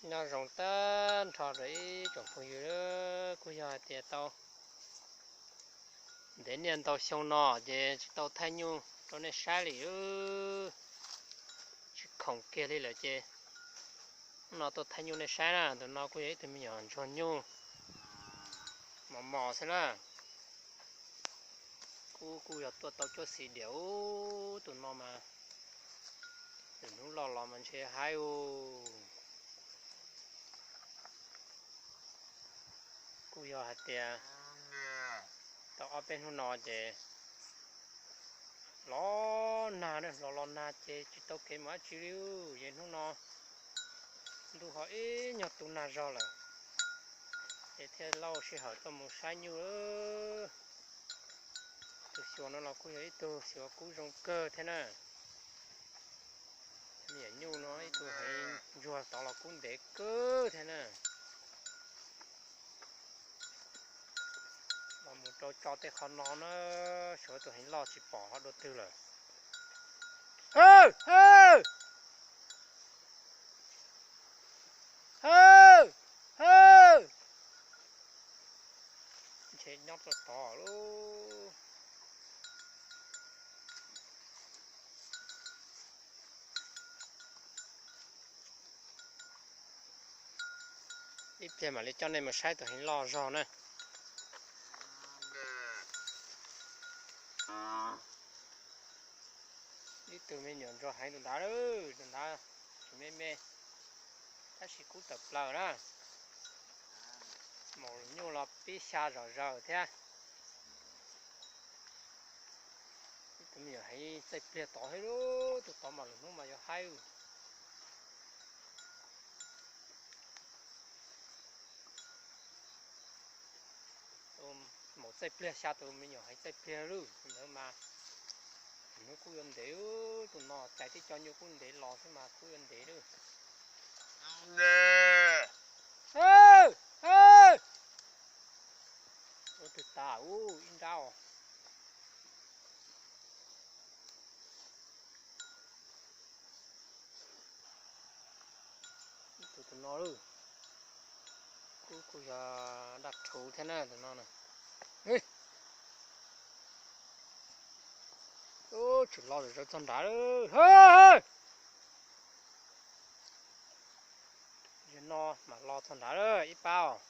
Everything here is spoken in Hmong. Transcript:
Nyob zoo tag nrho rau ib tsoom phooj ywg, kuj yog hais tias tau ntev niaj ntau xyoo no ces tsis tau thaij nyuj rau nej saib li, tsis khoom kiag li lawm ces hnub no tuaj thaij nyuj nej saib na. Tus no kuj yog ib tug me nyuam ntsuag nyuj mos mos xwb na. Kuj kuj yog tuaj tau cuab xim diam ub, tus no mas lwm hnub loj los mas ntshe haib ub. Kuj yog hais tias tau ob peb hnub no ces los nag, los los nag ces tsis tau kev mus dab tsi li. Ces hnub no ntuj ho ib nyuag tu nag zog lawm, ces thiaj lauj sij hawm tuaj mus saib nyuj. Tus xyuas no los kuj yog ib tug xyuas kub zoo kawg thiab na. Me nyuam nyuj no ib tug heev, ntsuag tod los kub ntev kawg thiab na. Los mus rau tso tej qhov no na, suav tus heev loj tsis pom ho dua twg lawm. Hawj, hawj, hawj, hawj. Ntshe nyob rau tod lauj. Ib pliag mam li coj nej mus saib tus heev loj zog na. Ib tug me nyuam ntsuag heev tus ntawd, tus ntawd tsis me me, tab sis kub tawm plaws na. Maum nyuj los pib xya zom zaws thiab. Ib tug me nyuam heev txaij pliag tod thiab lauj, tus tod mas lwm hnub mas yuav haib. Maum txaij pliag xya tus me nyuam heev txaij pliag lawm ntawd mas, hnub kuj yuav ntev, tus no cais tib co nyuj kub ntev los xwb mas kuj yuav ntev lawm. Ua twg tas ub ib nrab os. Tus tus no lawm, kuj kuj yog daj rhuv thiab na tus no na. Tsis los zom zaws txog nrad lawm. Yog no mam los txog nrad lawm ib pab os.